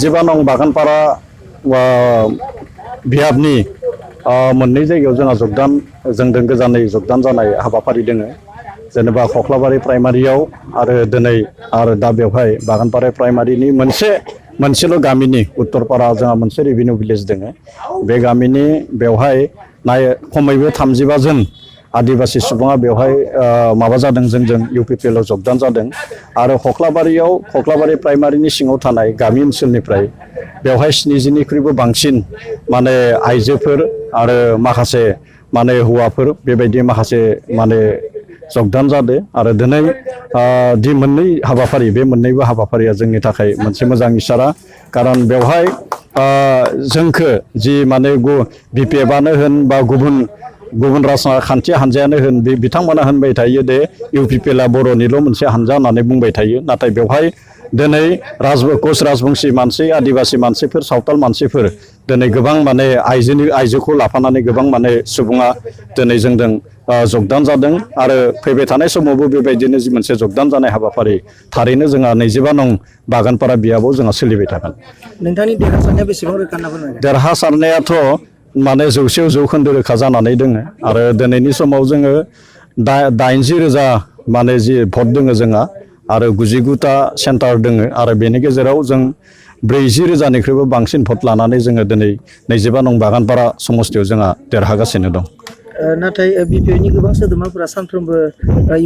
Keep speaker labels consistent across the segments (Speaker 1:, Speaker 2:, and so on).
Speaker 1: नैजिबा नं बागानपारा बियाबनि मोननै जायगायाव जोंहा जोंजों गोजानै जगदान जानाय हाबाफारि दोङो जेनेबा खख्लाबारि प्राइमारियाव आरो दिनै आरो दा बेवहाय बागानपारा प्राइमारिनि मोनसेल' गामिनि उत्तरपारा जोंहा मोनसे रेभिनिउ भिलेज दोङो बे गामिनि बेवहाय खमैबो 35 जन आदिबासी सुबुङा बेवहाय माबा जादों जोंजों UPPL आव जगदान जादों आरो खख्लाबारि प्राइमारिनि सिङाव थानाय गामि ओनसोलनिफ्राय बेवहाय 70निख्रुइबो बांसिन माने आइजोफोर आरो माखासे माने हौवाफोर बेबायदि माखासे माने जगदान जादों आरो दिनै दि मोननै हाबाफारि बे मोननैबो हाबाफारिया जोंनि थाखाय मोनसे मोजां इसारा कारन बेवहाय जोंखो जि माने BPF आनो होन बा गुबुन राजखान्थि हानजायानो होन बिथांमोना होनबाय थायो दे UPPL आ बर'निल' मोनसे हानजा होननानै बुंबाय थायो नाथाय बेवहाय दिनै कच राजबंशी मानसि आदिबासी मानसिफोर सावताल मानसिफोर दिनै गोबां माने आइजोखौ लाफानानै गोबां माने सुबुङा दिनै जोंजों जगदान जादों आरो फैबाय थानाय समावबो बेबायदिनो जि मोनसे जगदान जानाय हाबाफारि थारैनो जोंहा 25 नं बागानपारा बियाबाव जोंहा सोलिबाय थागोन। नोंथांनि देरहासारनाया बेसेबां रोखा होनना फोरमायगोन? देरहासारनायाथ' माने 100% रोखा जानानै दोङो आरो दिनैनि समाव जोङो 80,000 माने जि भट दोङो जोंहा आरो 99टा सेन्टार दोङो आरो बेनि गेजेराव जों 40,000निख्रुइबो बांसिन भट लानानै जोङो दिनै 25 नं बागानपारा समस्तियाव जोंहा देरहागासिनो दं। नाथाय BPFनि गोबां सोद्रोमाफोरा सानफ्रोमबो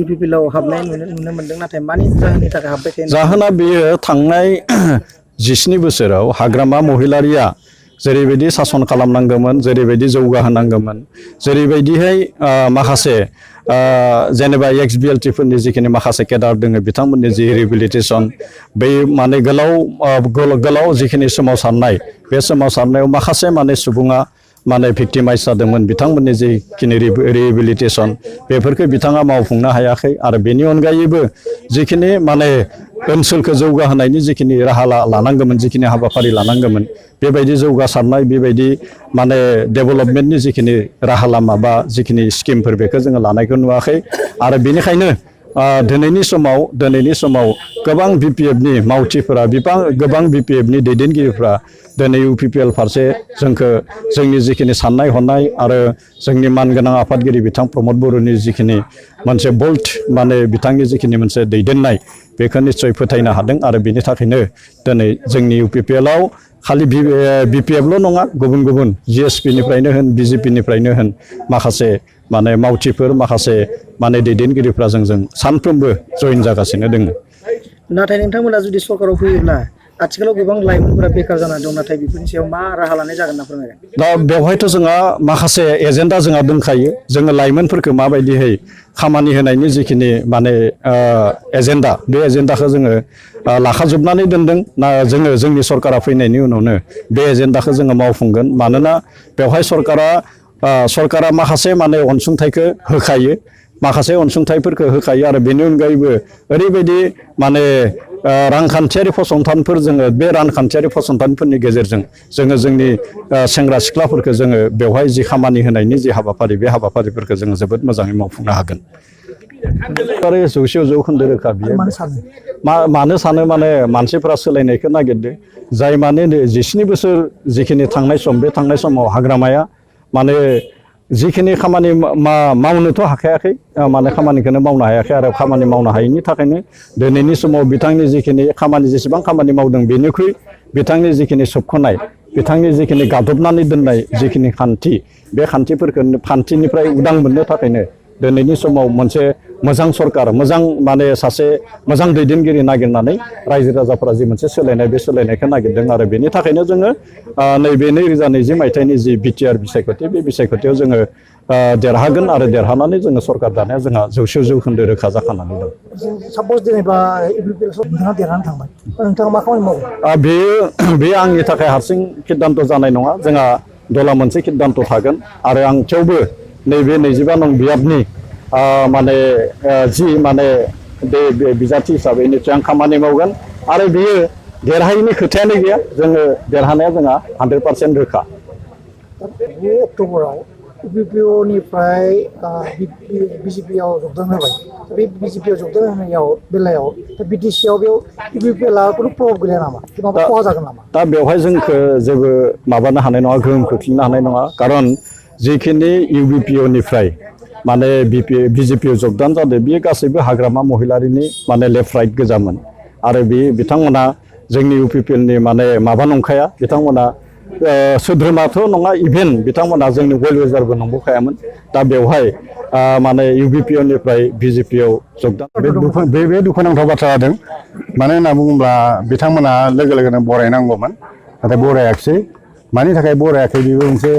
Speaker 1: UPPL आव हाबनाय नुनो मोनदों नाथाय मानि जाहोननि थाखाय हाबबाय थायो? जाहोना बेयो थांनाय 17 बोसोराव हाग्रामा महिलारिया जेरैबायदि सासन खालामनांगौमोन जेरैबायदि जौगाहोनांगौमोन जेरैबायदिहाय माखासे जेनेबा XBLT फोरनि जिखिनि माखासे केडार दोङो बिथांमोननि जि रिहेबिलिटेसन बै माने गोलाव जिखिनि सोमावसारनाय बे सोमावसारनायाव माखासे माने सुबुङा माने भिक्टिमाइज जादोंमोन बिथांमोननि जिखिनि रिहेबिलिटेसन बेफोरखौ बिथाङा मावफुंनो हायाखै आरो बेनि अनगायैबो जिखिनि माने ओनसोलखौ जौगाहोनायनि जिखिनि राहा लानांगौमोन जिखिनि हाबाफारि लानांगौमोन बेबायदि जौगासारनाय बेबायदि माने डेभेलपमेन्टनि जिखिनि राहा लामा बा जिखिनि स्किमफोर बेखौ जोङो लानायखौ नुवाखै आरो बेनिखायनो दिनैनि समाव गोबां BPFनि मावथिफोरा गोबां BPFनि दैदेनगिरिफ्रा दिनै UPPL फारसे जोंनि जिखिनि साननाय हनाय आरो जोंनि मानगोनां आफादगिरि बिथां प्रमद बर'नि जिखिनि मोनसे बोल्ड माने बिथांनि जिखिनि मोनसे दैदेननाय बेखौ निश्चय फोथायनो हादों आरो बेनि थाखायनो दिनै जोंनि UPPL आव खालि BPFल' नङा गुबुन GSP निफ्रायनो होन BJP निफ्रायनो होन माखासे माने मावथिफोर माखासे माने दैदेनगिरिफ्रा जों सानफ्रोमबो जइन जागासिनो दङ। नाथाय नोंथांमोना जुदि सरकाराव फैयोब्ला आथिखालाव गोबां लाइमोनफोरा बेकार जानानै दं नाथाय बेफोरनि सायाव मा राहा लानाय जागोन होनना फोरमायगोन? दा बेवहायथ' जोंहा माखासे एजेन्डा जोंहा दंखायो जोङो लाइमोनफोरखौ माबायदिहै खामानि होनायनि जिखिनि माने एजेन्डा बे एजेन्डाखौ जोङो लाखाजोबनानै दोनदों जोंनि सरकारा फैनायनि उनावनो बे एजेन्डाखौ जोङो मावफुंगोन मानोना बेवहाय सरकारा माखासे माने अनसुंथाइखौ होखायो माखासे अनसुंथाइफोरखौ होखायो आरो बेनि अनगायैबो ओरैबायदि माने रांखान्थियारि फसंथानफोर जोङो बे रांखान्थियारि फसंथानफोरनि गेजेरजों जोंनि सेंग्रा सिख्लाफोरखौ जोङो बेवहाय जि खामानि होनायनि जि हाबाफारि बे हाबाफारिफोरखौ जोङो जोबोद मोजाङै मावफुंनो हागोन। आरो 100% रोखा बियो मानो सानो माने मानसिफोरा सोलायनायखौ नागिरदों जाय माने 17 बोसोर जिखिनि थांनाय सम बे थांनाय समाव हाग्रामाया माने जिखिनि खामानि मावनोथ' हाखायाखै माने खामानिखौनो मावनो हायाखै आरो खामानि मावनो हायैनि थाखायनो दिनैनि समाव बिथांनि जिखिनि जेसेबां खामानि मावदों बेनिख्रुइ बिथांनि जिखिनि सोबख'नाय बिथांनि जिखिनि गादबनानै दोननाय जिखिनि खान्थि बे खान्थिनिफ्राय उदां मोननो थाखायनो दिनैनि समाव मोनसे मोजां सरकार मोजां माने सासे मोजां दैदेनगिरि नागिरनानै रायजो राजाफोरा जि मोनसे सोलायनाय बे सोलायनायखौ नागिरदों आरो बेनि थाखायनो जोङो नैबे 2020 मायथाइनि जि BTR बिसायख'थि बे बिसायख'थियाव जोङो देरहागोन आरो देरहानानै जोङो सरकार दानाया जोंहा 100% रोखा जाखानानै दं। साप'ज जेनेबा नोंथाङा देरहानानै थांबाय नोंथाङा मा खामानि मावो? बे आंनि थाखाय हारसिं सिद्धान्त जानाय नङा जोंहा दला मोनसे सिद्धान्त थागोन आरो आं थेवबो नैबे 25 नं बियाबनि माने जि माने बे बिजाथि हिसाबै निश्चय आं खामानि मावगोन आरो बेयो देरहायैनि खोथायानो गैया जोङो देरहानाया जोंहा 100% रोखा। 9 अक्ट'बराव
Speaker 2: इउपिपिअ निफ्राय बिजेपिआव जगदान होबाय बे बिजेपिआव जगदान होनायाव बेलायाव बिटिसिआव बेयाव इउपिपिएलआ कुनु प्रभाब गैया नामा माबा खहा जागोन नामा
Speaker 1: दा बेवहाय जोंखौ जेबो माबानो हानाय नङा गोहोम खोख्लैनो हानाय नङा खारन जिखिनि इउपिपिअ निफ्राय माने बिजेपिआव जगदान जादों बेयो गासैबो हाग्रामा महिलारिनि माने लेफ्ट राइट गोजामोन आरो बिथांमोना जोंनि इउपिपिएलनि माने माबा नंखाया बिथांमोना सोद्रोमाथ' नङा इभेन बिथांमोना जोंनि वेल विजारबो नंबोखायामोन दा बेवहाय माने इउपिपिअ निफ्राय बिजेपिआव जगदान
Speaker 3: बे दुखुनांथाव बाथ्रा जादों मानो होनना बुङोब्ला बिथांमोना लोगो लोगोनो बरायनांगौमोन नाथाय बरायाखिसै मानि थाखाय बरायाखै बेबो मोनसे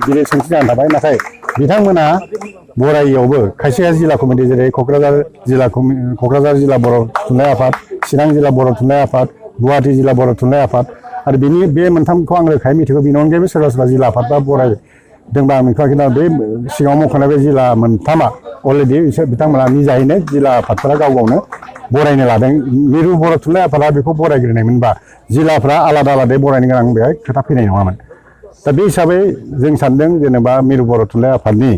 Speaker 3: गिदिर सोंथि जानानै थाबाय नाथाय बिथांमोना बरायियावबो खायसे जिल्ला कमिटि जेरै क'क्राझार जिल्ला बर' थुनलाइ आफाद चिरां जिल्ला बर' थुनलाइ आफाद गुवाहाटि जिल्ला बर' थुनलाइ आफाद आरो बे मोनथामखौ आं रोखायै मिथिगौ बेनि अनगायैबो सोरबा सोरबा जिल्ला आफादबा बरायदोंबा आं मिथियाखै खिन्थु बे सिगाङाव मख'नाय बे जिल्ला मोनथामा अलरेडि बिथांमोना निजायैनो जिल्ला आफादफोरा गाव गावनो बरायनो लादों मिरु बर' थुनलाइ आफादा बेखौ बरायग्रोनायमोनबा जिल्लाफ्रा आलादा आलादायै बरायनो गोनां बेहाय खोथा फैनाय नङामोन दा बे हिसाबै जों सानदों जेनेबा मिरु बर' थुनलाइ आफादनि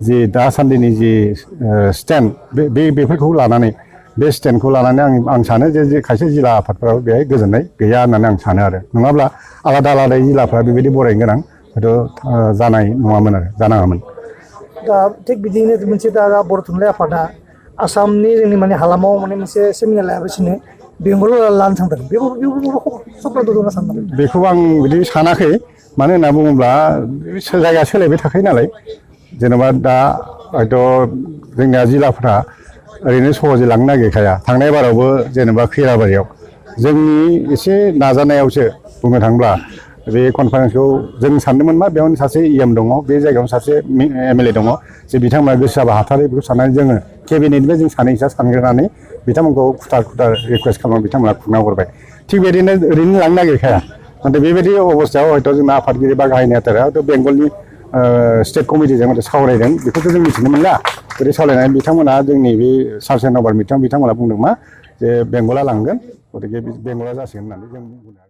Speaker 3: जि दासान्दिनि जि स्टेन्ड बेफोरखौ लानानै बे स्टेन्डखौ लानानै आं सानो जे खायसे जिल्ला आफादफोराव बेहाय गोजोननाय गैया होननानै आं सानो आरो नङाब्ला आलादा आलादायै जिल्लाफ्रा बेबायदि बरायनो गोनां हयथ' जानाय नङामोन आरो जानाङामोन
Speaker 2: दा थिग बिदिनो मोनसे दा बर' थुनलाइ आफादा आसामनि जोंनि माने हालामाव माने मोनसे सेमिनार लायालासिनो बेंगलाव लानो थांदों सप्ताह दं सानदों
Speaker 3: बेखौ आं बिदि सानाखै मानो होनना बुङोब्ला जायगा सोलायबाय थाखायो नालाय जेनेबा दा हयथ' जोंनिया जिल्लाफ्रा ओरैनो सहजै लांनो नागिरखाया थांनाय बारावबो जेनेबा खैराबारियाव जोंनि एसे नाजानायावसो बुंनो थाङोब्ला बे कनफारेन्सखौ जों सानदोंमोन मा बेयावनो सासे इएम दङ बे जायगायावनो सासे एमएलए दङ जे बिथांमोना गोसो जाबा हाथारो बेखौ साननानै जोङो केबिनेटनिफ्राय जों सानैसो सानग्रोनानै बिथांमोनखौ खुथार रिकुवेस्ट खालामनानै बिथांमोना खुंना हरबाय थिग बेबायदिनो ओरैनो लांनो नागिरखाया नाथाय बेबायदि अबस्थायाव हयथ' जोंना आफादगिरि बा गाहाय नेहाथारा हयथ' बेंगलनि स्टेट कमिटिजों सावरायदों बेखौथ' जों मिथिनो मोनला बिदि सावरायनानै बिथांमोना जोंनि बे सार्च एन्ड नाम्बार बिथांमोना बुंदों मा जे बेंगला लांगोन गतिके बेंगला जासिगोन होननानै जों बुंदों